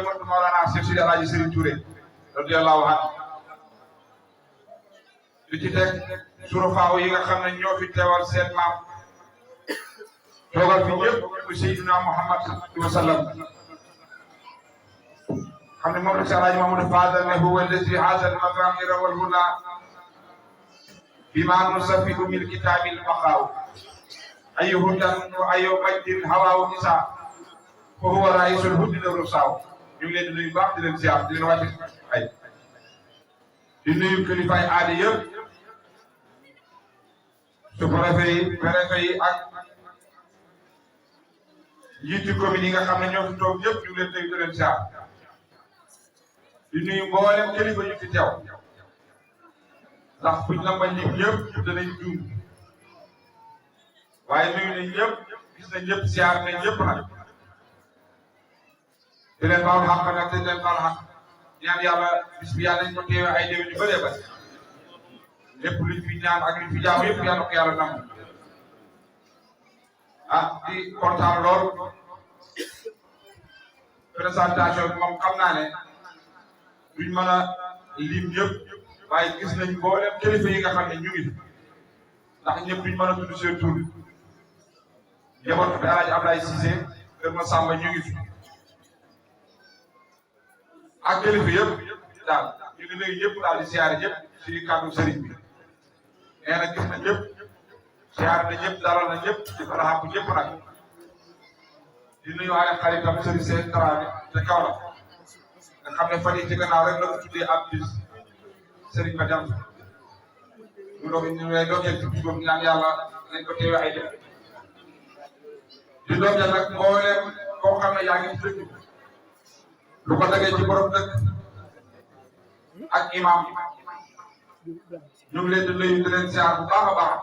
njabootu Mawlana Cheikh Sidi Alaaji Serigne Touré radiyallahu anhu di ci teg surafaaw yi nga xam ne ñoo fi teewal seen maam toogal fi ñëpp mu Seydina Muhammad sallallahu alayhi wa sallam xam ne moom la Cheikh Alaaji Mamadou Fadal ne huwa allazi haza al-mazamira wal huda bima nusafihu min kitabil baqaaw ayu hudan wa ayu majdin hawaaw isa fa huwa raisul huddi la rusaaw ñu ngi leen di nuyu baax di leen ziar di leen wàcce ay di nuyu kilifaay aada yëpp sous-préfet yi préfet yi ak njiiti commune yi nga xam ne ñoo fi toog yëpp ñu ngi leen di leen ziar di nuyu mboolem kilifa yu fi teew ndax buñ la ma lim ñëpp danañ juum waaye nuyu nañ ñëpp gis nañ ñëpp ziar nañ ñëpp nag di leen baal xaq nag di leen baal xaq ñaan yàlla bis bi yàlla nañ ko teewee ay déwén yu bëree bëri lépp luñ fi ñaan ak luñ fi jaamu yëpp yàlla ko yàlla nangu di kontaan lool présentation bi moom xam naa ne duñ mën a lim ñëpp waaye gis nañ mboolem kilifa yi nga xam ne ñu ngi ndax ñëpp duñ mën a tudd seen tur njabootu bi Alaaji Ablaye Cissé Kër Masamba ñu ngi fi ak kilifa yëpp daal ñu ngi nuyu ñëpp daal di siyaare ñëpp ci kàddu sëriñ bi nee na gis na ñëpp siyaare na ñëpp dalal na ñëpp di baraxabu ñëpp nag di nuyu ay xaritam sëriñ seen Dramé te kaw la nga xam ne fan yii ci gannaaw rek la ko tuddee ab bis sëriñ ba dem ñu lay doogeel ci bis boobu ñaan yàlla nañ ko teewee ay def di doogeel nag mbooleem koo xam ne yaa ngi ci dëkk lu ko dagee ci borom dëkk ak imam ñu ngi leen di nuyu di leen siyaar bu baax a baax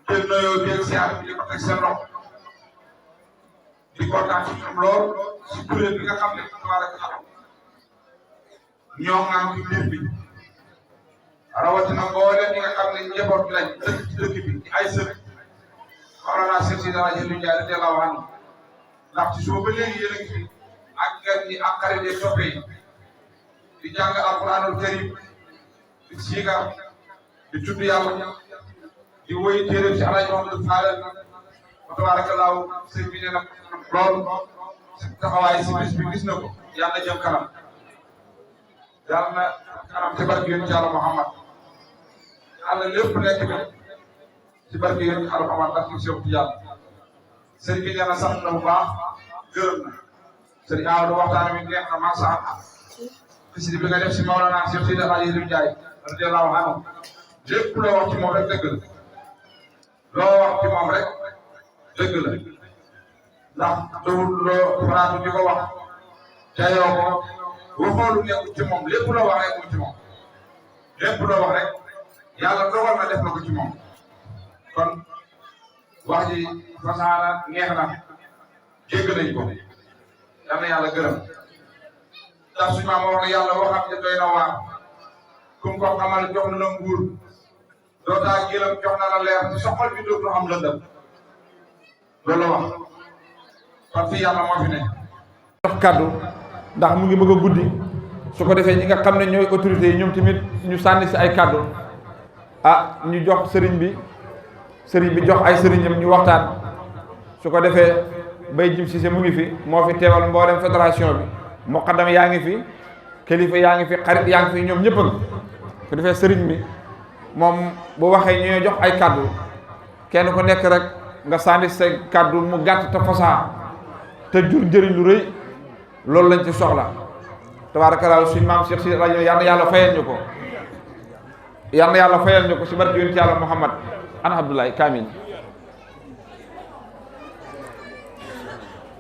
jël nuyoo bi ak siyaar bi di ko teg seen loxo di kontaan ci ñoom lool si kuréel bi nga xam ne tabaaraka ñoo ngaan ci mbir bi rawatina mboolem ñi nga xam ne njaboot lañ dëkk ci dëkk bi ci ay sët Mawlana Cheikh Sidi Alaaji Ndiaye radiyallahu anhu ndax ci suba ba léegi yéen a ngi fi ak gan ñi ak xarit yi soppe yi di jàng alquranul karim di siigar di tudd yàlla di woy téere ci Alaaji Mamadou Fadal wa tabarakallahu sëñ bi ne nag lool si taxawaay si bis bi gis na ko yàlla jëm kanam yàlla na kanam ci barke yonent Yàlla Muhammad yàlla lépp nekk bi ci barke yonent Yàlla Muhammad ndax ci Seex Tijaan sëñ bi nee na sant na bu baax gërëm na sëriñ Amadou waxtaan wi neex na macha allah xisidi bi nga def si Mawlana Cheikh Sidi Alaaji Ndiaye radiyallahu anhu lépp loo wax ci moom rek dëgg la loo wax ci moom rek dëgg la ndax dawul loo faraatu di ko wax jayoo ko waxoo lu nekkul ci moom lépp loo wax rek mu ci moom lépp loo wax rek yàlla dogal na def na ko ci moom kon wax ji fasaana neex na jégg nañ ko yal na yàlla gërëm ndax suñu maam wax na yàlla waxam ne doy na waar kum ko xamal jox na la nguur dootaa gëlëm jox na la leer ci soxal bi dootul am lëndëm loolu la wax kon fii yàlla moo fi ne jox kàddu ndax mu ngi bëgg a guddi su ko defee ñi nga xam ne ñooy autorités yi ñoom tamit ñu sànni si ay kàddu ñu jox sëriñ bi jox ay sëriñam ñu waxtaan su ko defee Baye Jim Cissé mu ngi fi moo fi teewal mboolem fédération bi muqaddam yaa ngi fi kilifa yaa ngi fi xarit yaa ngi fi ñoom ñëpp su ko defee sëriñ bi moom bu waxee ñu jox ay kàddu kenn ku nekk rek nga sànni sa kàddu mu gàtt te fasaa te jur njëriñ lu rëy loolu lañ ci soxla tabaarakallaa suñ maam Cheikh Sidi rajo yal na yàlla fayal ñu ko yal na yàlla fayal ñu ko si barke yonent Yàlla Muhammad ana Abdoulaye Kamil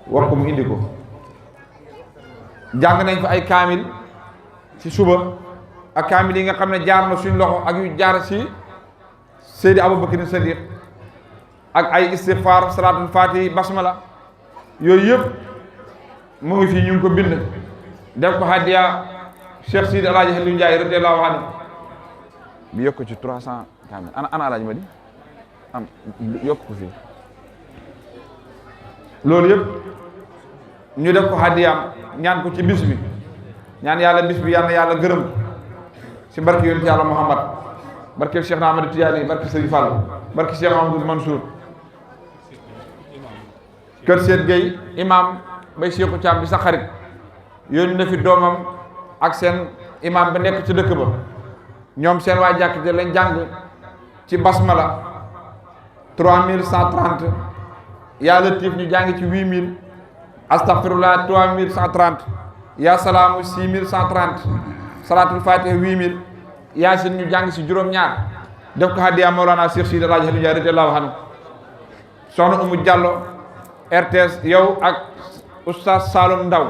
wax ko mu indi ko jàng nañ fa ay kaamil ci suba ak kaamil yi nga xam ne jaar na suñ loxo ak yu jaar si Seydi Aboubacar Sadiq ak ay istighfar salaatul fatihi basmala yooyu yëpp mu ngi fii ñu ngi ko bind def ko hadiya Cheikh Sidi Alaaji Aliou Ndiaye radiyallahu anhu bi yokk ci 300 kaamil ana Alaaji Madi am yokk ko fii loolu yëpp ñu def ko hadiyaam ñaan ko ci bis bi ñaan yàlla bis bi yal na yàlla gërëm si barke yonent yàlla Muhammad barke Cheikh Ahmadou Tidiane barke Serigne Fall barke Cheikh Mahamadou Mansour kër Seet Gueye imam bay Cheikhou Thiam bi sa xarit yónni na fi doomam ak seen imam ba nekk ci dëkk ba ñoom seen waa jàkk te lañ jàng ci basmala 3130 yaa latif ñu jàng ci 8000 astaghfirullah 3130 yaa salaamu 6130 salaatul fatiha 8000 yaasin ñu jàng si juróom-ñaar def ko hadiya Mawlana Cheikh Sidi Alaaji Aliou Ndiaye radiyallahu anhu soxna Umu Diallo RTS yow ak oustaz Saloum Ndaw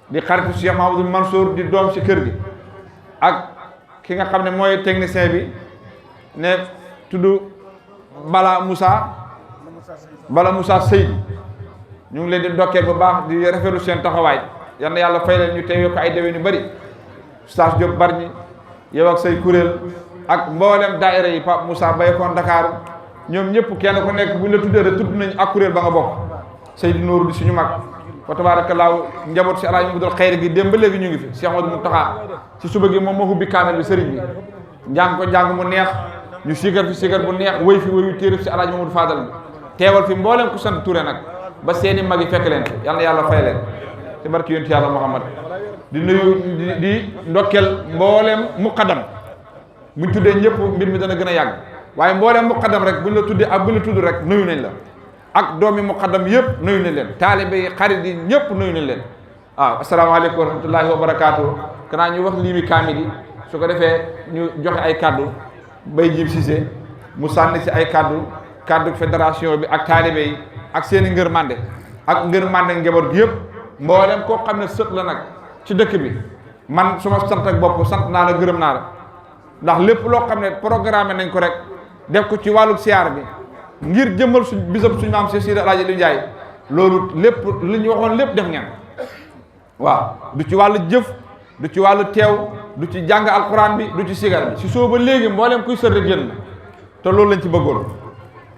di xaritu Cheikh Mahamadou Mansour di doom ci kër gi ak ki nga xam ne mooy technicien bi ne tudd Bala Moussa Seydi ñu ngi leen di ndokkeel bu baax di rafetlu seen taxawaay yal na yàlla fay leen ñu teewee ko ay déwén yu bëri oustaz Diop Barñi yow ak say kuréel ak mboolem daayira yi Pape Moussa bayekoon Dakar ñoom ñëpp kenn ku nekk bu ñu la tuddee rek tudd nañ ak kuréel ba nga bokk Seydou Nourou di suñu mag fa tabaarakallaahu njaboot si alaaji Mamadou Xayri gi dem ba léegi ñu ngi fi Cheikh Amadou Mountakha ci suba gi moom moo hubbi kaamel bi sëriñ bi njàng ko njàng mu neex ñu sigar fi sigar bu neex wéy fi wéyu téere si alaaji Mamadou Fadal bi teewal fi mboolem ku sant Touré nag ba seeni mag yi fekk leen fi yal na yàlla fay leen ci barki yonent yàlla Muhammad di nuyu di ndokkeel mboolem muqaddam buñ tuddee ñëpp mbir mi dana gën a yàgg waaye mboolem muqaddam rek buñ la tuddee ak buñ la tudd rek nuyu nañ la ak doomi muqaddam yëpp nuyu nañ leen taalibe yi xarit yi ñëpp nuyu nañ leen waaw asalaamaaleykum wa rahmatullahi wa barakaatu kanaa ñu wax lii mi kaamil yi su ko defee ñu joxe ay kaddu Bay Jib Cissé mu sànni si ay kaddu fédération bi ak taalibe yi ak seen i ngërmande ak ngërmande njaboot gi yëpp mboolem koo xam ne sët la nag ci dëkk bi man suma sant ak bopp sant naa la gërëm naa la ndax lépp loo xam ne programme nañ ko rek def ko ci wàllu siyaar bi ngir jëmmal suñ bisab suñu maam Cheikh Sidi Alaaji Aliou Ndiaye loolu lépp li ñu waxoon lépp def ngeen waaw du ci wàllu jëf du ci wàllu teew du ci jàng alquran bi du ci sigar bi si soo ba léegi mboolem kuy sët rek génn na te loolu lañ ci bëggoon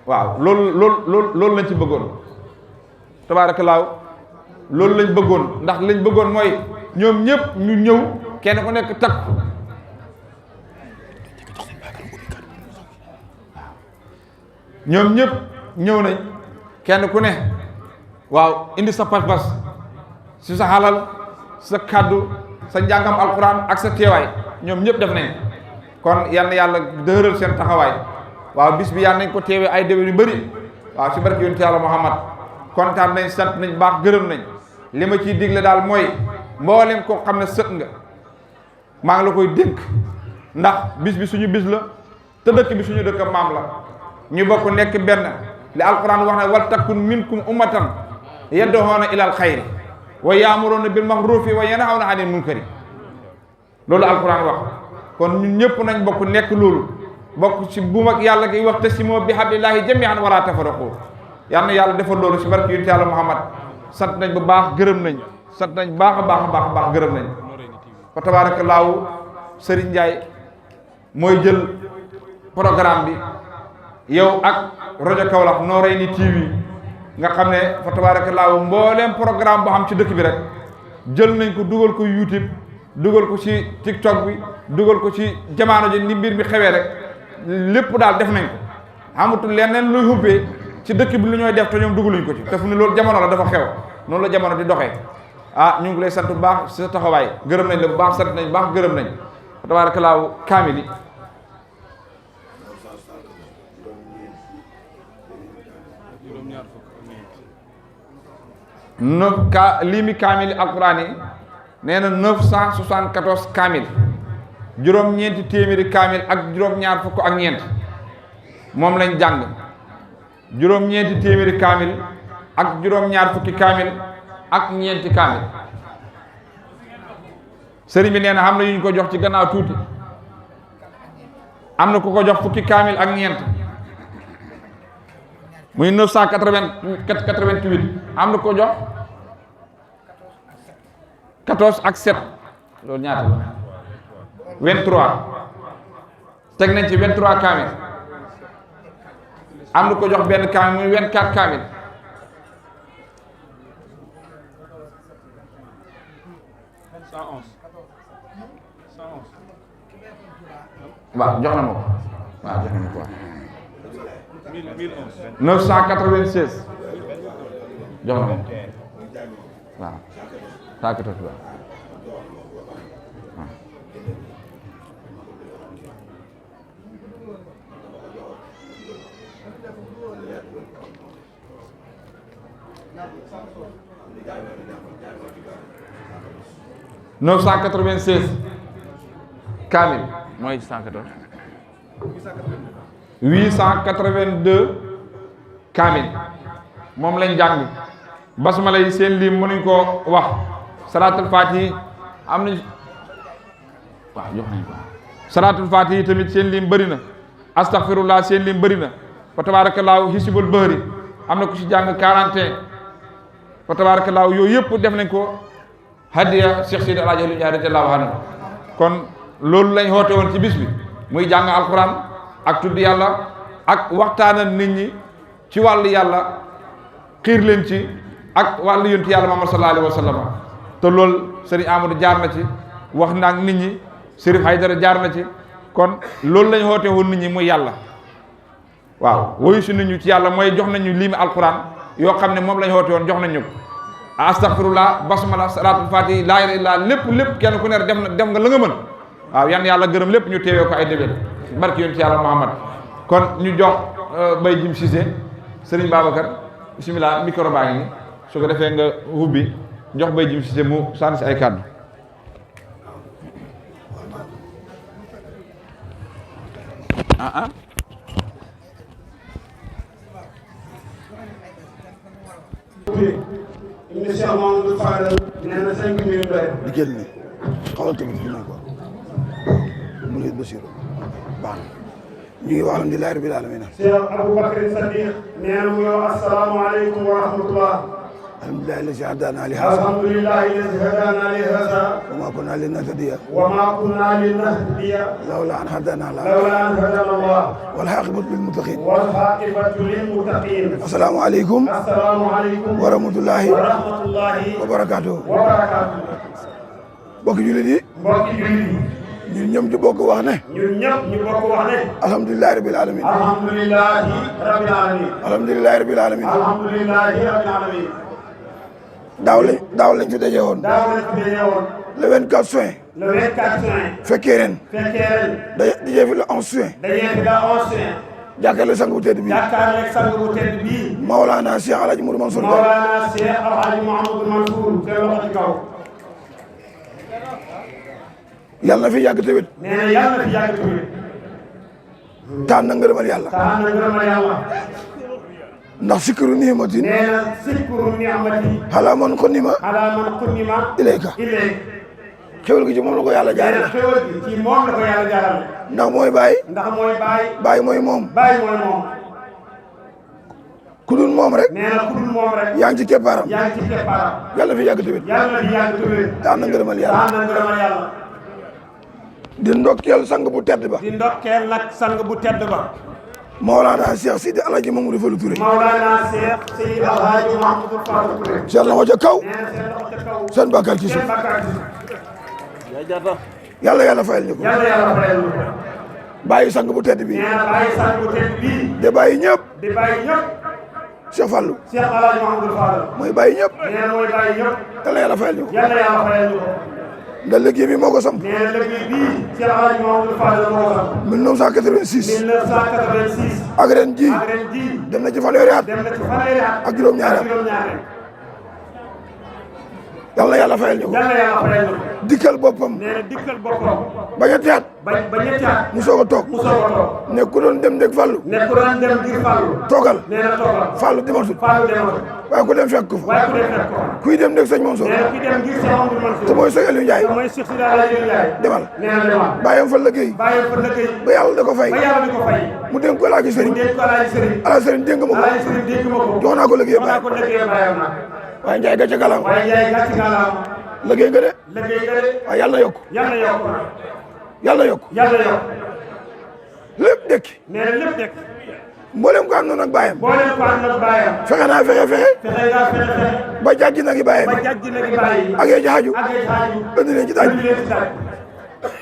waaw loolu lañ ci bëggoon tabaarakallaahu loolu lañ bëggoon ndax lañ bëggoon mooy ñoom ñëpp ñu ñëw kenn ku nekk takk ñoom ñëpp ñëw nañ kenn ku ne waaw indi sa pas-pas si sa xalal sa kàddu sa njàngam alquran ak sa teewaay ñoom ñëpp def nañ kon yal na yàlla dëgëral seen taxawaay waaw bis bi yal nañ ko teewee ay déwén yu bëri waaw si barke yonent yàlla Muhammad kontaan nañ sant nañ baax gërëm nañ li ma ciy digle daal mooy mboolem koo xam ne sët nga maa ngi la koy dénk ndax bis bi suñu bis la te dëkk bi suñu dëkk maam la ñu bokk nekk benn li alquran wax ne wal takun minkum ummatan yad'una ilal xayri wa ya'muruna bil ma'rufi wa yanhawna 'anil munkari loolu alquran wax kon ñun ñëpp nañ bokk nekk loolu bokk ci buum ak yàlla gi wax tasimoo bi hablillahi jami'an wala tafarraqu yal na yàlla defal loolu ci barke yonent yàlla Muhammad sant nañ bu baax gërëm nañ sant nañ baax a baax gërëm nañ fa tabaarakallaahu Serigne Ndiaye mooy jël programme bi yow ak rajo Kaolack Noreyni TV nga xam ne fa tabaarakallaahu mbooleem programme boo xam ci dëkk bi rek jël nañ ko dugal ko YouTube dugal ko ci TikTok bi dugal ko ci jamono ji ni mbir mi xewee rek lépp daal def nañ ko xamatul leneen luy xubbee ci dëkk bi lu ñooy def te ñoom dugaluñ ko ci te fu ne loolu jamono la dafa xew noonu la jamono di doxee ñu ngi lay sant bu baax sa taxawaay gërëm nañ la bu baax sant nañ bu baax gërëm nañ fa tabaarakallaahu kaamil yi lii mi kaamil yi alquran yi nee na 974 kaamil juróom-ñeenti téeméeri kaamil ak juróom-ñaar fukk ak ñeent moom lañ jàng juróom-ñeenti téeméeri kaamil ak juróom-ñaar fukki kaamil ak ñeenti kaamil sëriñ bi nee na xam na yu ñu ko jox ci gannaaw tuuti am na ku ko jox fukki kaamil ak ñeent muy 988 am na ko jox 14 ak 7 loolu ñaata la 23 teg nañ ci 23 kaamil am na ko jox benn kaamil muy 24 kaamil waaw jox na ma ko waaw jox na ma ko waaw 996 jox na ma ko waaw 114 waaw 996 kaamil mooy 114 882 kaamil moom lañ jàng basmala yi seen lim mënuñ koo wax salaatul faatihi am nañ waaw jox nañ ko salaatul faatihi tamit seen lim bëri na astaghfirullah seen lim bëri na fa tabaarakallaahu hisbul bahri am na ku ci jàng 41 fa tabaarakallaahu yooyu yëpp def nañ ko hadiya Cheikh Sidi Alaaji Aliou Ndiaye radiyallaahu anhu kon loolu lañ xoote woon ci bis bi muy jàng alquran ak tudd yàlla ak waxtaanal nit ñi ci wàllu yàlla xiir leen ci ak wàllu yonent yàlla Muhammad sallallahu alayhi wa sallam te loolu Serigne Amadou jaar na ci wax naag nit ñi Serif Haydara jaar na ci kon loolu lañ xoote woon nit ñi muy yàlla waaw woyu si nit ñu ci yàlla mooy jox nañu liimi alquran yoo xam ne moom lañ xoote woon jox nañ ñu ko astaghfirullah basmala salaatul faatihi laa ilaaha illallaah lépp kenn ku ne def nga la nga mën waaw yan yàlla gërëm lépp ñu teewee ko ay déwén barki yoon ci yàlla Muhammad kon ñu jox Baye Jim Cissé Serigne Babacar bismillah micro baa ngi ni su ko defee nga hubbi jox Baye Jim Cissé mu sànni si ay kàddu Cheikh Mamadou Fadal nee na 5 minutes doy di jël ni xawal tamit fi nañ ko mu lay Basiru baax na ñu ngi wax alhamdulilah rabbil alamin Cheikh Aboubacar Sadiq nee na mu yow asalaamaaleykum wa rahmatullah alhamdulilah allazi hadana li hada alhamdulilah allazi hadana li hada wa ma kunna linahtadiya lawla an hadana Allah wal aqibatu lil muttaqin asalaamaaleykum wa rahmatullahi wa barakatuh mbokki jullit yi ñun ñëpp ñu bokk wax ne alhamdulilahi rabbil alamin alhamdulilahi rabbil alamin daaw lañ fi daje woon le 24 juin fekkee ren dajee fi le 11 juin jàkkaarloo sang bu tedd bi Maolana Cheikh Alhaji Modou Mansour yàlla na fi yàgg tamit taan na ngërëmal yàlla ndax sikru ni'mati nee na sikru ni'mati ala man xunnima ilayka xewal gi ci moom la ko yàlla jaarale xewal gi ci moom la ko yàlla jaarale ndax mooy baay mooy moom ku dul moom rek nee na ku dul moom rek yaa ngi ci keppaaram yàlla fi yàgg tamit taan na ngërëmal yàlla di ndokkeel sang bu tedd ba Maolana Cheikh Sidi Alhaji Mamadou Fallou Touré. Maolana Cheikh Sidi Alhaji Mamadou Fallou Touré. seen loxo ca kaw. seen bakkaar ci suuf. yàlla fayal ñu ko. bàyyi sang bu tedd bi. de bàyyi ñëpp. Cheikh Fallou. Cheikh Alhaji Mamadou Fallou. mooy bàyyi ñëpp. yàlla fayal ñu ko. ndax liggéey bi moo ko samp. mais liggéey bii Cheikh Alhaji Mamadou Fadal moo ko samp. 1986. ak ren ji. dem na ci fanweeri at. ak juróom-ñaari at. yàlla fayal ñu ko. dikkal boppam. ba ñetti at. mu soog a toog. ne ku doon dem dégg Fallou. toogal. Fallou dematul. waaye ku dem fekk ko fa. kuy dem dégg sëñ Mansour. te mooy sëñ Aliou Ndiaye. demal. bàyyam fa liggéey. ba yàlla da ko fay. mu dénk ko Alaaji Sëriñ. Alaaji Sëriñ dénk ma ko. jox naa ko liggéey bàyyam. waaye Ndiaye gàcce gàllam. liggéey nga de. waaye yàlla na yokk. yàlla na yokk. lépp dekki. mboolem ko àndoon ak bàyyam mboolem ko ànd ak baayam fexe naa fexe fexe nga fexe ba jàjji na gi bàyyam ba jàjji na gi bàyyi ak yee jaxaju ak ay xaaju indi leen ci daaj indi leen ci daaj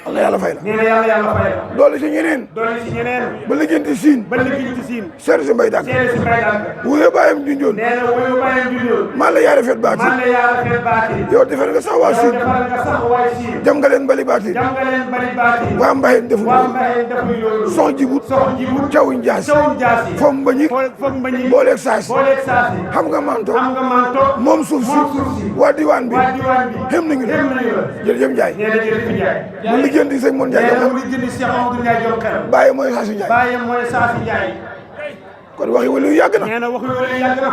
Allah yàlla fay la nee na yàlla fay la doole ci ñeneen doole ci ñeneen ba liggéenti siin ba liggéey ci siin seer si mbay dàkk seere si mbay dàkk wuye bàyyam junjoon nee na wuyu bàyyam junjoon man la yaare fet baati man la yaara fet baati yow defal nga sax waa yow siin defal nga sax waay siin jam nga leen bali baati jam nga leen bari baati waa mbayeen defu waa mbayeen defuñ loolu sox jibut sox jibut cawuñ jaas cawuñ jaas yi fom mbañik foog mbañi booleeg saas booleeg saas yi xam nga manto am nga manto moom suuf moom suuf si si waa diwaan bi waa diwaan bi xem nañu la xem nañu la jërëjëf Njaay nee na jërëjëf Njaay mu liggéenti sëñ Mon Njaay nee na jox mu ngi jënd Cheikh Amadou Ndiaye jom xel bàyyi mooy Saasi Njaay bàyyam mooy Saasi Njaay kon waxi wala yu yàgg na nee na wax yooyu yàgg na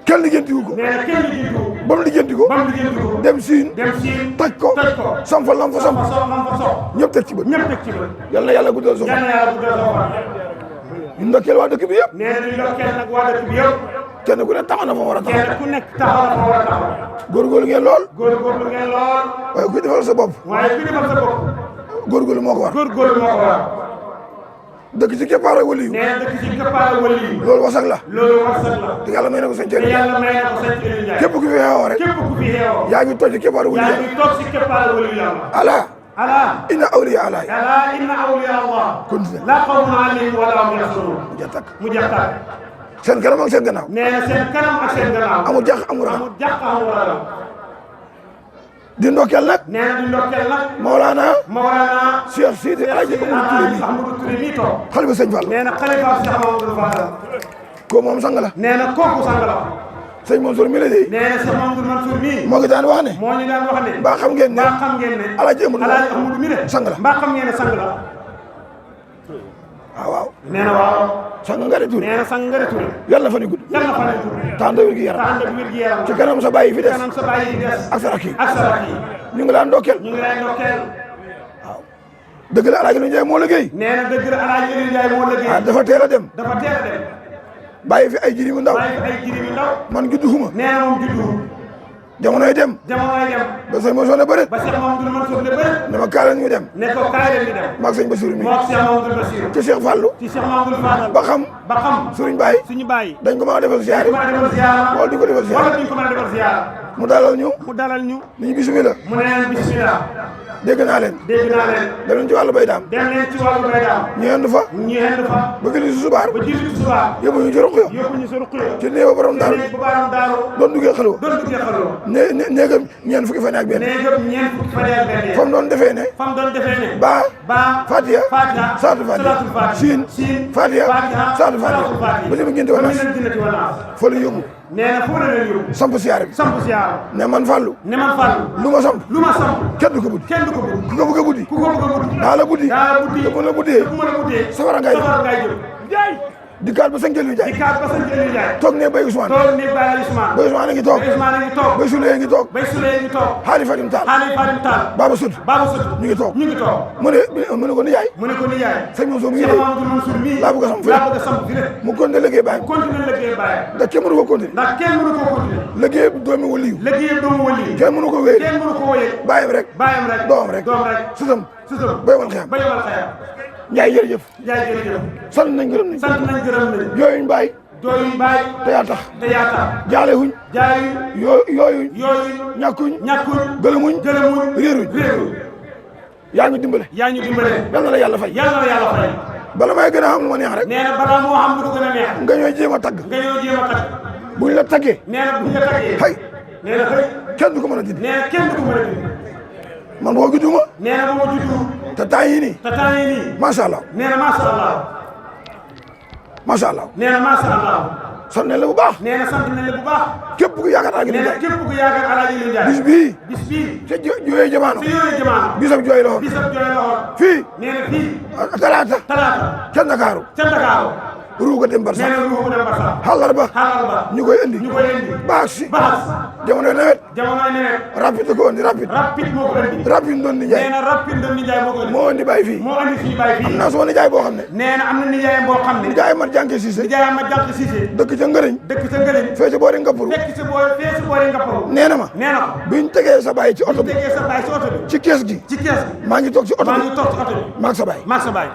kenn liggéentiwu ko nee na kenn liggéeyu ba mu liggéenti ko ba mu liggéeyu ko dem siin dem siin toj ko toj ko sam fa lam fa sam fa sox lam fa sox ñëpp teg ci bët ñëpp teg ci bët yal na yàlla guddal soxla yal na yàlla guddal soxla ñu ndokkeel waa dëkk bi yëpp nee na di ndokkeel nag waa dëkk bi yëpp kenn ku ne taxaw na fa war a taxaw kenn ku nekk taxaw na fa war a taxaw góorgóorlu ngeen lool góorgóorlu ngeen lool waaye kuy defal sa bopp waaye ku defal sa bopp góorgóorlu moo ko war góorgóorlu moo ko war dëkk ci keppaar ak waliyu nee na dëkk ci këppaara wali yi loolu wasak la loolu warsak la te yàlla may na ko sëñ te Thierno yàlla may na ko sëñ Aliou Ndiaye képp ku fi xeewoo rek képp ku fi xeewoo yaa ngi toj ci keppaar ak yaa waliyu ngi toog ci këppaara wali yàlla ala ala inna awliya ala ala inna awliya Allah continue laa xawfun alayhim wa laa hum yaxzanun jatak mu jaxtaat seen kanam ak seen gannaaw nee na seen kanam ak seen gannaaw amul jax amul raxam amul jàq amul ragal di ndokkeel nag nee na di ndokkeel nag Mawlana Mawlana Cheikh Sidi Alaaji Amadou Touré mi Ahmadou Touré mii toog xalifa sëñ Fall nee na xalifa Cheikh Mamadou Fadal ko moom sang la nee na kooku sang la sëñ Mansour mi la de nee na Cheikh Mamadou Mansour mii moo ngi daan wax ne moo ñu daan wax ne mbaa xam ngeen ne mbaa xam ngeen ne Alaaji Amadou Alaaji Amadou mi de sang la mbaa xam ngeen ne sang la waaw nee na waaw sang nga de Touré nee na sang nga de Touré yàlla na fa ni gudd yàlla na fa ne Touré tànda wér gi yaram te ànd ak wér gi yaram ci kanam sa bàyyi fi des kanam sa bàyyi yi des ak sa rakk yi ak sa rakk yi ñu ngi daan ndokkeel ñu ngi lay ndokkeel dëgg la Alaaji Ndiaye moo liggéey nee na dëgg la Alaaji Aliou Ndiaye moo ah liggéey dafa teel a dem dafa teel a dem bàyyi fi ay jiri mu ndaw bàyyi fi ay jirim yu ndaw man juddu xuma nee na moom juddu jamonoy dem jamonoy dem ba sëñ Mansour ne bëret ba Cheikh Mamadou Mansour ne bëri ne ma kaale ñu dem ne ko kaay leen di dem maag sëñ Bassirou mi moo ak Cheikh Mamadou Bassirou ci Cheikh Fallou ci Cheikh Mamadou Fadal ba xam ba xam Sëriñ Baye suñu bàyyi dañ ko mën a defal siyaare mën a defal ziyaara wala duñ ko defal wala siyaare duñ ko mën a defal ziyaara mu dalal ñu mu dalal ñu ni ñu bismillah mu ne leen bismillah dégg naa leen dégg naa leen dem leen ci wàllu bay daam dem leen ci wàllu bay daam ñu yendu fa ñu yendu fa ba gëli si subaar ba julli suba yóbbu ñu ci ruq yo yóbbu ñu sa ruq yo ci néew ba borom daal bu baaram daaru doon duggee xalwa doon duggee xaloo néegam ñeen fukki fan ak benn nee gëp ñeent fukki fan ak benn fa mu doon defee ne fam doon defee ne ba ba Fatiha Fatiha Saatu Fatiha Salaatul Fatiha Siin Siin Fatiha Saatu Fatiha ba dem ngeen di ba wala ñu leen dina ci wala fa la yóbbu nee na foo la leen yóbbu samp siyaare bi samp siyaara ne man Fallou ne man Fallou lu ma samp lu ma samp kenn du ko buddi kenn du ko buddi ku ko bëgg a buddi ku ko bëgg a buddi daa la buddi daa la buddi te bu la buddee ku mën a buddee safara ngay safara ngay jëm jaay dikkaat ba sëñ Aliou di Ndiaye kaat ba sëñ Aliou Ndiaye toog ne Baye Ousmane toog ni Baye Ousmane Baye Ousmane a ngi toog Baye Ousmane a ngi toog Baye Souleye a ngi toog Baye Souleye ngi toog Xaali Fatim Tall Xaali Fatim Tall Baba Sut Baba Sut ñu ngi toog ñu ngi toog mu ne ko nijaay mu ne ko nijaay sëñ Mansour mi ngi Cheikh lay Mamadou Mansour mii laa bëgg a samp fi laa bëgg a samp fi ne mu continué liggéey Baye continuer liggéey Baye ndax kenn mënu ko continué ndax kenn mënu koo continuer liggéey doomi waliyu liggéey doomu wali kenn mënu ko wéer kenn mënu ko wóyee bàyyam rek bàyyam rek doomam rek doom rek sëtam sëtam bay wal xiyam ba yomal xayam Ndiaye jërëjëf jaay jërëjëf sant nañ gërëm nañ sant nañ gërëm nañ yooyu ñu bàyyi dooyu Baye te yaa tax te yaa tax jaale huñ jaayu yooyu yooyu ñàkkuñ ñàkkuñ gëlëmuñ gëlëmuñ réeruñ yaa ngi dimbale yaa ñu dimbale yal na la yàlla fay yàlla na yàlla fay bala may gën a xam lu ma neex rek nee na balaa moo xam lu ko gën a neex nga ñooy jéem a tagg nga ñëw jéem a tagg buñ la taggee nee na bu ñu la taggee xëy nee na xëy kenn du ko mën a dindi nee na kenn du ko mën a dindi man boo judduma nee na ba ma juddu te temps yii nii te temps yii nii macha allah nee na macha allah macha allah nee na macha allah sant nañ la bu baax nee na sant nañ la bu baax képp ku yaakaar naa ngi nee ni na jaay képp ku yaakaar Alaaji Aliou Ndiaye bis bii bis bii ca jooyee jamaano si yooyu jamaano bisab jooy la woon bisab jooy la woon fii nee na fii talaata talaata ca Ndakaaru ca Ndakaaru ruuga dem barsa nee na ruuxu dem Barsa xalarba xaaral ba ñu koy indi ñu koy indi baax si baax jamono nawet jamonoy nawet rapide ko indi rapide rapide moo ko indi rapide doon ni nee jaay na rapide doon nijaay moo ko indi moo indi bàyyi fii moo andi fii bàyyi fii naa sama nijaay boo xam ne nee na am na nijaayam boo xam ne nijaay mat jànke Cissé nijaayam ma jàpp Cissé dëkk ca ngëriñ dëkk sa ngëliñ fee ci boori Ngappuru fekk si boori fee si boori Ngappuru nee na ma nee na ko biñ tegee sa bàyyi ci oto bi tegee sa baay si oto bi ci kees gi ci kees maa ngi toog ci oto maa bi ngi toog ci oto bi maag sa bàyyi maag sa baay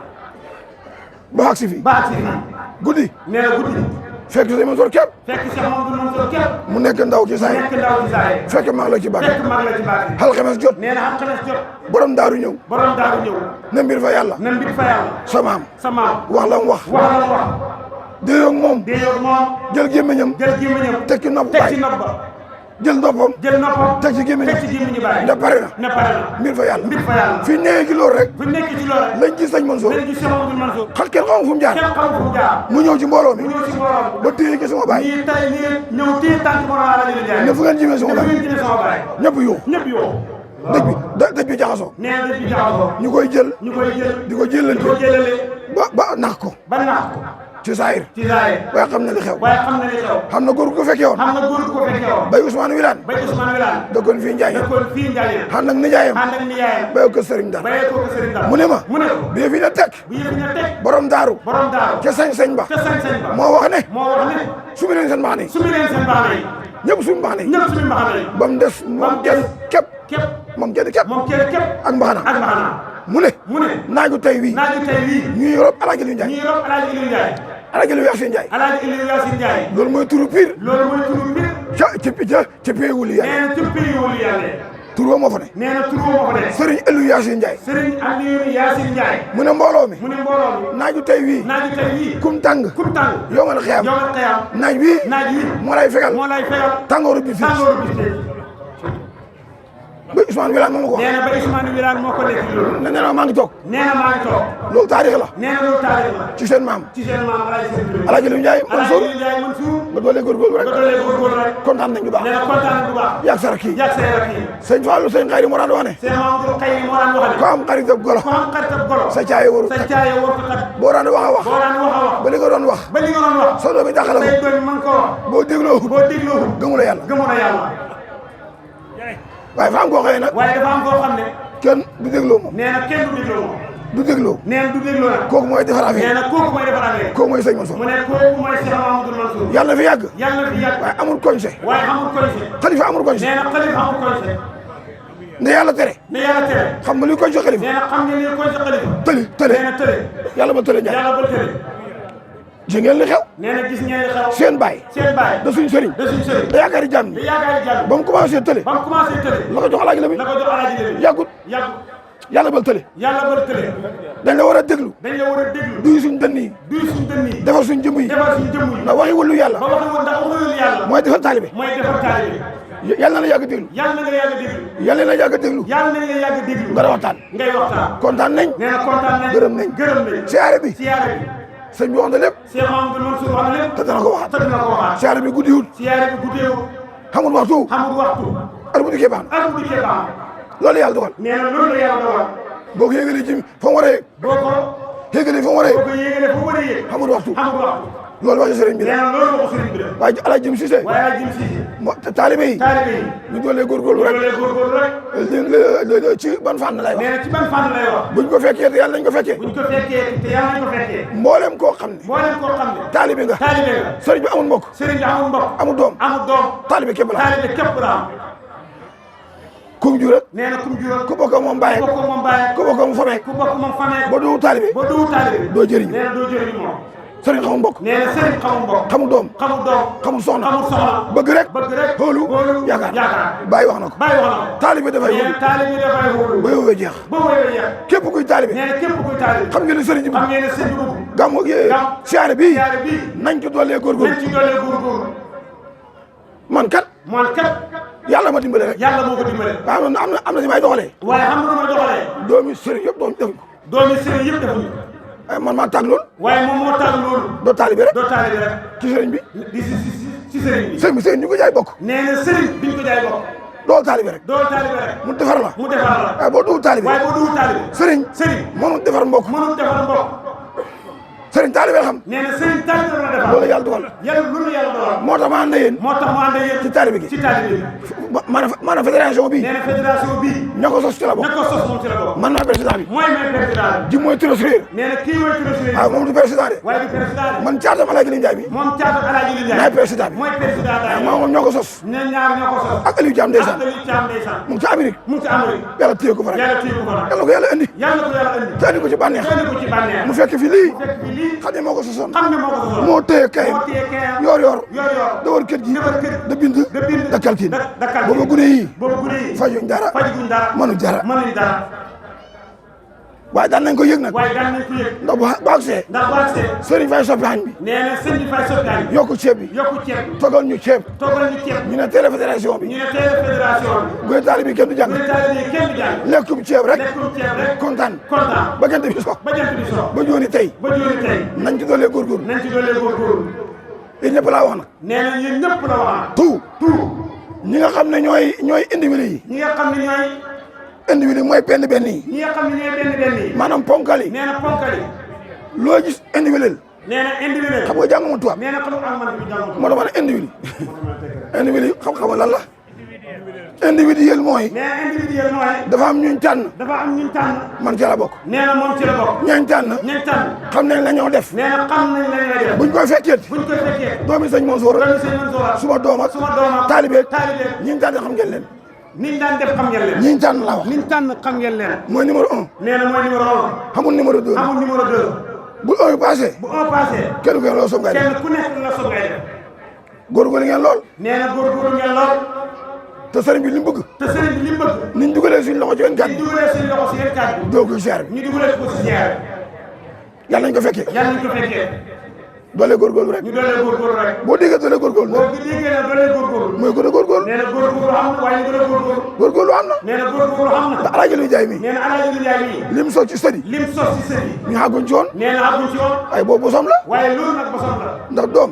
ba agsi fii ba agsi fii guddi nee na guddi fekk Sëñ Mansour képp fekk Cheikh Mamadou Mansour képp mu nekk ndaw ci saay nekk ndaw ci saay fekk mag la ci bàtt fekk mag la ci bàtt alxames jot nee na alxames jot borom daaru ñëw borom daaru ñëw na mbir fa yàlla na mbir fa yàlla sa maam sa maam wax la mu wax déyoog moom jël gémmiñam teg ci nopp baay jël noppam teg ci gémmiñam ne pare na mbir fa yàlla fi nekk ci loolu rek lañ gis Sëñ Mansour xat kenn xamul fu mu jaar mu ñëw ci mbooloo mi ba téye ci sama baay ne fu ngeen jëmee sama baay ñëpp yoo dëj bi jaxasoo ñu koy jël di ko jëlante ba nax ko ci saayir waaye xam na li xew xam na góor gu ko fekkee woon bay Ousmane Wilane dëkkoon fii Njaañeen xam nag nijaayam bay ko sëriñ Dar mu ne ma bi fi na teg borom daaru ca sañ-sañ ba moo wax ne sumi leen seen mbaxane yi ñëpp suñu mbaxane yi ba mu des moom kenn képp ak mbaxana mu ne naaju tey wii ñuy rob Alaaji Aliou Ndiaye Alaaji Aliou Yacine Ndiaye loolu mooy turu pire ca pee wuli yàlla tur wa moo fa ne Serigne Aliou Yacine Ndiaye mu ne mbooloo mi naaju tey wii kum tàng yomal xiyam naaj wii moo lay fegal tàngooru bi fii ba Ousmane Wilane moo ko wax. nee na ba Ousmane Wilane moo ko nekk loolu. nee na maa ngi toog. loolu taarix la. ci seen maam. Alaaji Aliou Ndiaye Mansour. nga doole góorgóorlu rek. kontaan nañ bu baax. yàgg sa rakk yi. sëñ Fallou sëñ Xayri moo daan wax ne. ko am xaritab golo. sa caaye waru kat. boo daan wax a wax. ba li nga doon wax. soo doon dàqala ko. boo dégloo gëmu la yàlla. waaye dafa am koo xam ne nag. kenn du dégloo moom. du dégloo. kooku mooy defar affaire. kooku mooy Sëñ Mansour. yàlla na fi yàgg. waaye amul koñse. xalifa amul koñse. ne yàlla tere. xam nga li koñse xalifa. tële. yàlla ba tële Njaay. gis ngeen li xew. seen baay. da suñ sëriñ. da yaakaari jàmm ñi. ba mu commencé tële. la ko jox Alaaji Lamin. yàggut. yàlla bal tële. dañ la war a déglu. duy suñ dënn yi. defar suñ jëmm yi. ndax waxi wëllu yàlla. mooy defar taalibe. yàlla na la yàgg déglu. yàlla na la yàgg déglu. nga waxtaan. kontaan nañ. gërëm nañ. siyaare bi. sëñ bi wax na lépp. Cheikh Mamadou Mansour wax na lépp. te dana ko waxaat. siyaare bi guddiwut. xamul waxtu. ar bu dikkee baax na. loolu yàlla dogal. boo ko yéegalee ci fa mu war a yéeg. yéegalee fa mu war a yéeg. xamul waxtu. loolu waxi sëriñ bi la. waaye Alaaji Jim Cissé. taalibe yi. ñu doolee góorgóorlu rek. ci ban fànn lay wax. buñ ko fekkee te yàlla nañ ko fekkee. mboolem koo xam ne. taalibe nga. sëriñ bi amul mbokk. amul doom. taalibe képp la. kum jur rek. ku bokk moom bàyyi. ku bokk moom famille. ba doo taalibe. doo jëriñu. sëriñ xamul mbokk. xamul doom. xamul soxna. bëgg rek. xoolu yaakaar. bàyyi wax na ko. taalibe dafay xoolu. ba yowee jeex. képp kuy taalibe. xam ngeen ne sëriñ bi. gàmmu siyaare bii. nañ ci doolee góorgóorlu. man kat. yàlla ma dimbale rek. waaw am na si may doxalee. doomi sëriñ yëpp defuñu ko. man maa tàgg loolu. waaye moom moo tàgg loolu. doo taalibe rek. ci sëriñ bi. sëriñ ñu ko jaay bokk. sëriñ bi ñu ko jaay bokk. doo taalibe rek. mu defar la. waaye boo dugg taalibe. sëriñ. mënul defar mbokk. sëriñ taalibe la xam. loolu yàlla dogal. moo tax ma ànd ak yéen. ci taalibe gi. maanaam fédération bi. ña ko sos ci la bokk. man maa président bi. ji mooy trésorier. waaw moom du président de. man caatam Alaaji Aliou Ndiaye bi. maay président bi. waaw moom ñoo ko sos. ak Aliou Thiam ndeysaan. mu ngi ci Amérique. yàlla téye ko fa rek. yàlla ko yàlla indi. te andi ko ci bànneex. mu fekk fi lii. bii xam ne moo ko sosoon xam ne moo ko sosoon moo téye kayam yor da war kër gi da bind da kalkin booba gune yi fajuñ dara mënuñ dara waaye daan nañ ko yëg nag ndax bu agsee sëriñ fay soppi añ bi nee na sëriñ fay soppi añ bi yokku ceeb bi togal ñu ceeb ñu ne télé fédération bi goy taali bi kenn du jàng lekkum ceeb rek kontaan ba jant bi sox ba jooni tey nañ ci doolee góorgóorlu yéen ñëpp laa wax nag nee na yéen ñëpp la wax tout ñi nga xam ne ñooy individu yi ñi nga xam ne ñooy individu mooy benn yi ñi nga xam ne ñooy benn yi maanaam ponkal yi nee na ponkal yi loo gis individuel nee na individuel xam nga jànguma tubaab nee na xam nga man bi jànguma moo dama ne individu xam lan la individuel mooy nee na individuel mooy dafa am ñuñ tànn man ci la bokk nee na moom ci la bokk ñañ tànn xam nañ la ñoo def nee na xam nañ la ñoo def buñ koy fekkee doomi sëñ Mansour suma doom ak taalibe ñiñ tànn xam ngeen leen niñ daan def xam ngeen leen ñiñ tànn la wax niñ tànn xam ngeen leen mooy numéro 1 nee na mooy numéro 1 xamul numéro 2 bu 1 passé kenn ku ne loo soog ngay def kenn ku nekk la soog ngay def góorgóorlu ngeen lool nee na góorgóorlu ngeen lool te sëriñ bi li mu bëgg niñ dugalee suñ loxo ci yéen kàddu bi doo ko siyaar bi ñu dugalee ko ci siyaar yàlla nañ ko fekkee doole góorgóorlu rek ñu doole góorgóorlu rek boo déggee doole góorgóorlu boo déggee ne doole góorgóorlu mooy gën a góorgóorlu nee na góorgóorlu am na waaye ñu gën a góorgóorlu am na nee na góorgóorlu am na ndax alaaji lu jaay mi nee na alaaji lu jaay mi lim sos ci sëdi ñu xàgguñ ci woon nee na xàgguñ ci woon ay boobu bosom la waaye loolu nag bosom la ndax doom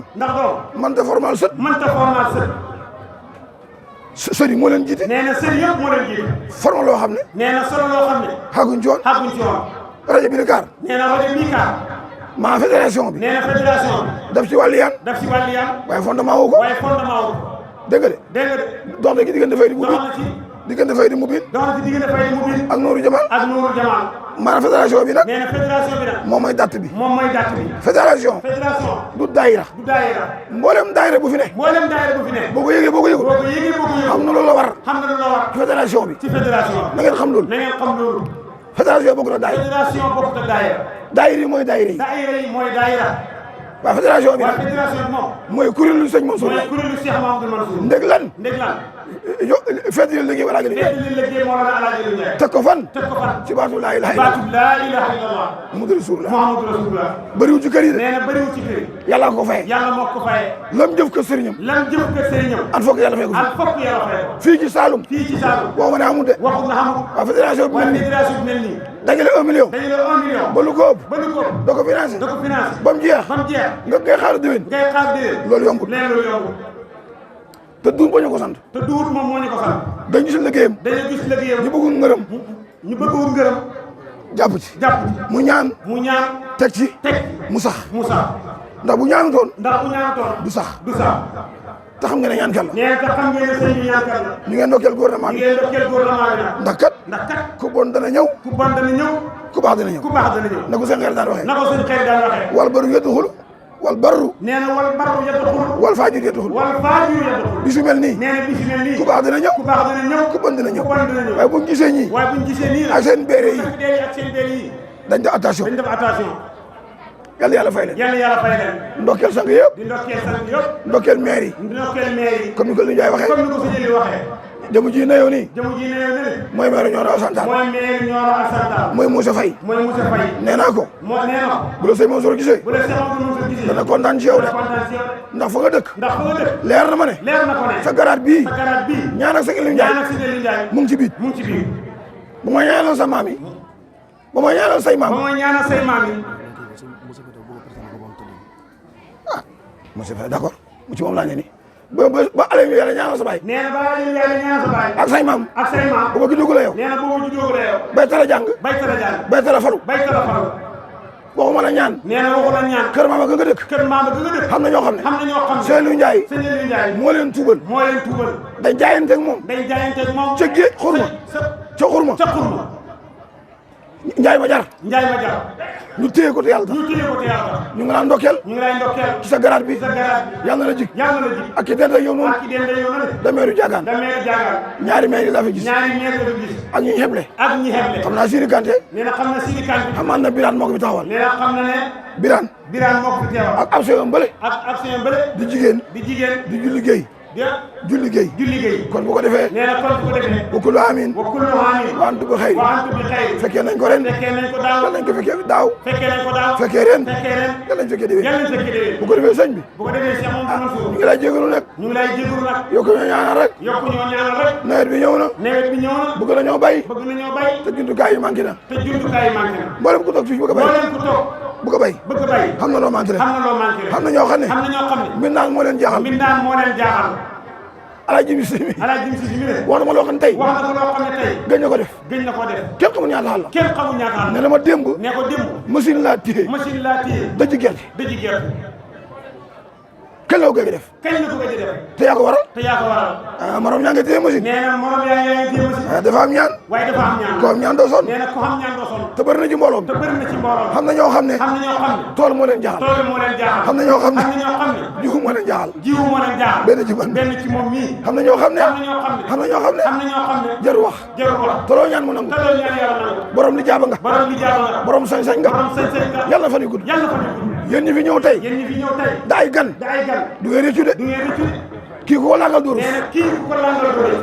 mënta formal sët sëdi moo leen jiite nee na sëdi yëpp moo leen jiite formal loo xam ne nee na solo loo xam ne xàgguñ ci woon rajo bi kaar nee na rajo bi kaar maa fédération bi nee na fédération bi daf ci wàllu yaan waaye fondement woo ko dégg nga de dox na ci diggante fay di mu biin ak Nooru Jamal maanaam fédération bi nag moom mooy date bi fédération du daayira mboolem daayira bu fi ne boo ko yëgee boo ko yëgul xam na loolu la war ci fédération bi na ngeen xam loolu fédération bokk na daayira daayira yi mooy daayira yi waaw fédération bi mooy kuréelu sëñ Mansour ndeg lan fedd li liggéey wala teg ko fan ci baatu laa ilaha illallah Muhammadu Rasulullah bëriwul ci kër yi de yàlla ko faye lam jëf ko sëriñam an foog yàlla fay ko fii ci Saloum waxuma ne amul de waaw fédération bi mel nii dajale 1 million ba lu ko ëpp da ko financé ba mu jeex nga ngay xaar déwén loolu yombut te duut moo ñu ko sant dañ gis liggéeyam ñu bëggul ngërëm jàpp ci mu ñaan teg ci mu sax ndax bu ñaanutoon du sax te xam nga ne ñaan kan la ñu ngeen ndokkeel gouvernement bi ndax kat ku bon dana ñëw ku baax dana ñëw na ko seen xel daan waxee wal baru yadxulu wal barru wal faajir yadxulu bisu mel nii ku baax dana ñëw ku bon dana ñëw waaye buñ gisee ñii ak seen béere yi dañ def attention yàlla yàlla fay leen ndokkeel sang yëpp ndokkeel maire yi comme ni ko li Ndiaye waxee jëmu ji nayoo nii mooy maire Nioro Santal mooy Moussa Faye nee naa ko bu la sëñ Mansour gisee dana kontaan ci yow de ndax fa nga dëkk leer na ma ne sa garaat bii ñaan ak sa Ili Ndiaye mu ngi ci biir bu ma ñaanal sa maam yi bu ma ñaanal say maam monsieur Faye d'accord mu ci moom laa ne ni ba Aliou yàlla ñaanal sa baay ak say maam bu ma juddoo la yow bay tala jàng bay tala falu waxuma la ñaan kër maama ga nga dëkk xam na ñoo xam ne Seydou Ndiaye moo leen tuubal dañ jaayante ak moom ca géej xurma njaay ma jar njaay ma jar ñu téye ko te yàlla tax ñu téye ko te yàlla tax ñu ngi naan ndokkeel ñu ngi lay ndokkeel ci sa garaat bi sa garaat bi yàlla na la jig yàlla na la jig ak ki dend ak yow noonu ak ki dend ak yow noonu dameeru jaagaan dameeru jaagaan ñaari maire la fi gis ñaari maire la fi gis ak ñi xeble ak ñi xeble xam naa Siri Kanté nee na xam na Siri Kanté xamaan na Birane moo ko fi taxawal nee na xam na ne Birane moo ko fi teewal ak ab seen mbële ak seen bële di jigéen di jigéen di julli géey julli géey kon bu ko defee nee na kon bu ko defee wa kullu aamin wa kullu aamin wa antum bi xayr wa antum bi xayr fekkee nañ ko ren fekkee nañ ko daaw yal nañ ko fekkee daaw fekkee nañ ko daaw fekkee ren fekkee ren yal nañ fekkee déwén yal nañ fekkee déwén bu ko defee sëñ bi bu ko defee Cheikh Mamadou Mansour ñu ngi lay jégalu nag ñu ngi lay jégalu nag yokk ñoo ñaanal rek yokku ñoo ñaanal rek nawet bi ñëw na nawet bi ñëw na bëgg nañoo bay bëgg nañoo bay te jumtukaay yi manqué na te jumtukaay yi manqué na mboolem ku toog fii bëgg a bay mboolem ku toog bëgg a bay bëgg a bay xam na loo manqué xam na loo manqué xam na ñoo xam ne xam na ñoo xam ne mbindaan moo leen jaaxal mbindaan moo leen jaaxal Alaaji Jim Si mi Alaaji Jim Si mi ne wax na ma loo xam ne tey wax na ko loo xam ne tey gëj na ko def gëj na ko def kenn xamul ñaata xal la kenn xamul ñaata xal ne la ma démb ne ko démb machine laa téye machine laa téye dëj gerte dëj gerte kañ la ko gëj def kañ la ko gëj def te yaa ko waral te yaa ko waral morom ñaa ngi téye machine nee na morom yaa ngi téye machine dafa am ñaan waaye dafa am ñaan ko am ñaan doo sonn nee na ko xam ñaan doo sonn te bëri na ci mbooloom te bëri na ci mbooloo xam na ñoo xam ne xam na ñoo xam ne tool moo leen jaaxal tool moo leen jaaxal xam na ñoo xam ne xam na ñoo xam ne jiwu moo leen jaaxal jiwu moo leen jaaxal benn ci man benn ci moom mii xam na ñoo xam ne xam na ñoo xam ne xam na ñoo xam ne xam na ñoo xam ne jaru wax toloo ñaan mu nangu taloo ñaan yàlla nangu borom li jaaba nga borom li jaaba nga borom sañ-sañ nga borom sañ-sañ nga yàlla na fan yu gudd yàlla fan yu gudd yéen ñi fi ñëw tey yéen ñi fi ñëw tey da ay gan da ay gan du ngeen rëccu de du ngeen rëccu kii ku ko langal dóoru nee na kii ku ko langal dóore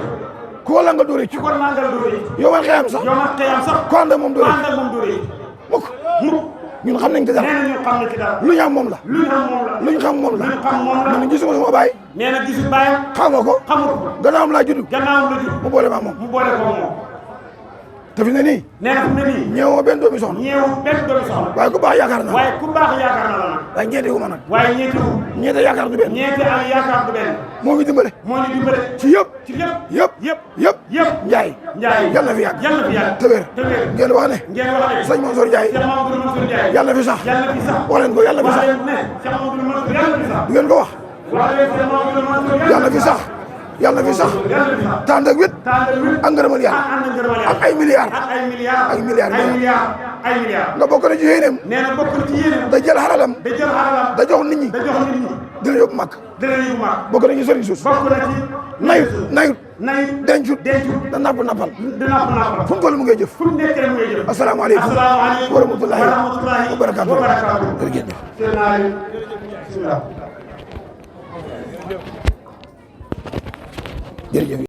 ku ko langal dóoru ku ko langal dóore yow man xëyam sax yow man xëyam sax ko ànd ak moom dóoru ànd ak moom dóore mukk ñun xam nañ ci dara nee na ñun xam na ci dara lu ñu am moom la lu ñu am moom la lu ñu xam moom la lu ñu xam moom la man gisuma sama baay nee na gisul baayam xamoo ko xamul ko gannaawam laa judd gannaawam la judd mu boole ma moom mu boole ko moom te fi ne nii nee na fi mu ne nii ñeewoo benn doomi soxna ñeewu benn doomi soxna waaye ku baax yaakaar naa waaye ku baax yaakaar na la nag waaye ñeente wu ma nag waaye ñeenti wu ñeente yaakaar du benn ñeenti ak yaakaar du benn moo ngi dimbale moo ñu dimbale ci yëpp ci lépp yëpp yëpp yëpp yëpp njaay njaay yàlla na fi yàgg yàlla na fi yàgg te wér te wér ngeen wax ne ngeen wax ne sëñ Mansour Ndiaye Cheikh Mamadou Mansour Ndiaye yàlla na fi sax yàlla na fi sax wax leen ko yàlla na fi wax sax leen ne Cheikh Mamadou Mansour yàlla na fi sax du ngeen ko wax wax leen Cheikh Mamadou Mansour yàlla na fi sax yàlla na fi sax yàlla na fi sax tànd ak wét tàndal wit ak ngërëmal yàlla ak ànd ngërëmal yàlla ak ay milliards ak ay milliards ay milliards ay milliards ay milliards nga bokk na ci yéeneem nee na bokk ci yéen da jël xaralam da jël xaralam da jox nit ñi da jox nit ñi dina yóbbu màkk dina yóbbu mag bokk na ci sëriñ suus bokk na ci nayut nayut nayut dencut dencut da napp nappal da napp nappal fu mu toll mu ngay jëf fu mu nekk rek mu ngay jëf asalaamaaleykum asalaamaaleykum wa rahmatullahi wa barakaatu wa barakaatu jërëjëf seen naa leen bismillah jërëjëf